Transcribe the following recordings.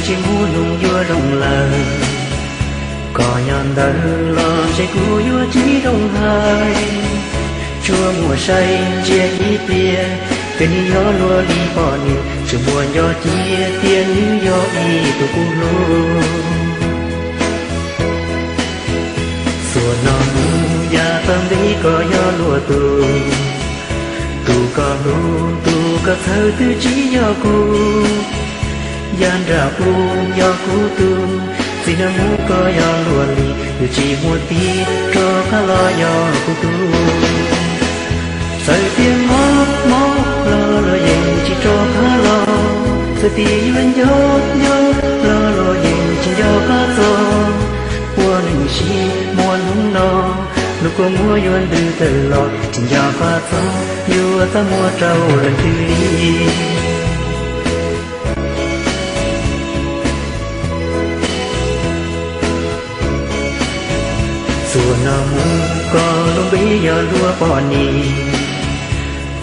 tsis muaj hnub yuav zoo lawm. Koj nyob ntawd los ntshe kuv yuav tsis zoo hais. Tsuas muaj saib ntsia ib pliag, twb nws yog luag li poj niam, tsuas muaj nco cia tias nws yog ib tug kuv hlub. Xuas no mus yav tom ntej koj yog luag tus, tus koj hlub tus koj txhawj twb tsis yog kuv. Yav nram ub yog kuv tus, txij no mus koj yog luag li, yuav tsis muaj tiag rov qab los yog kuv tus. Txawm tias mob mob los luag yeej tsis rov qab los, txawm tias yuav nco nco los luag yeej tsis nco qab txog. Ua neej sim muaj hnub no, lub kua muag yuav ntws tawm los, tsis nco qab txog yuav txaj muag rau leej twg li. Xuas no mus koj lub npe yog luag poj niam,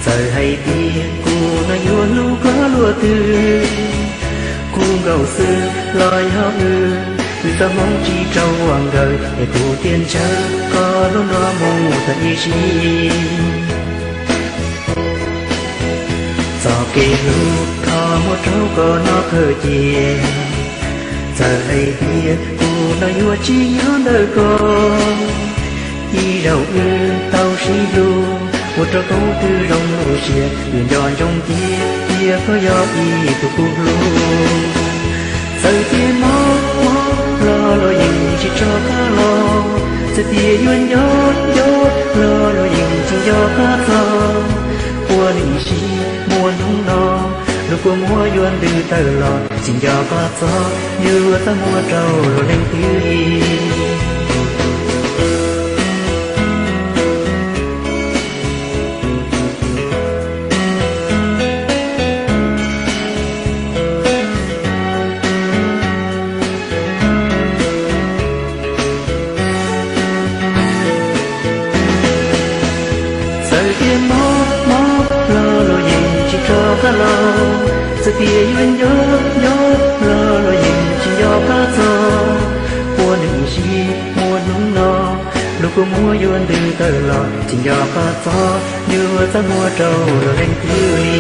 txawm hais tias kuv no yuav hlub koj luag twg. Kuv nkaus xwb los yog wb, wb txoj hmoov tsis rau ua nkawd, es kuv thiaj ntshaw koj lub no mus tag ib sim. Txoj kev hlub thov muab rau koj no kawg cia, txawm hais tias kuv no yuav tsis nyob ntawm koj. Ib zaug wb tau sib hlub, ua rau koj twb zoo lub siab, wb nco ntsoov tiag tias koj yog ib tug kuv hlub. Txawm tias mob mob los luag yeej tsis rov qab los, txawm tias yuav nco nco los luag yeej tsis nco qab txog. Ua neej sim muaj hnub no, lub kua muag yuav ntws tawm los, tsis nco qab txog yuav txaj muag rau luag leej twg li. Txawm tias mob mob los luag yeej tsis rov qab los, txawm tias yuav nco nco los luag yeej tsis nco qab txog. Ua neej sim muaj hnub no, lub kua muag yuav ntws tawm los, tsis nco qab txog yuav txaj muag rau luag leej twg li.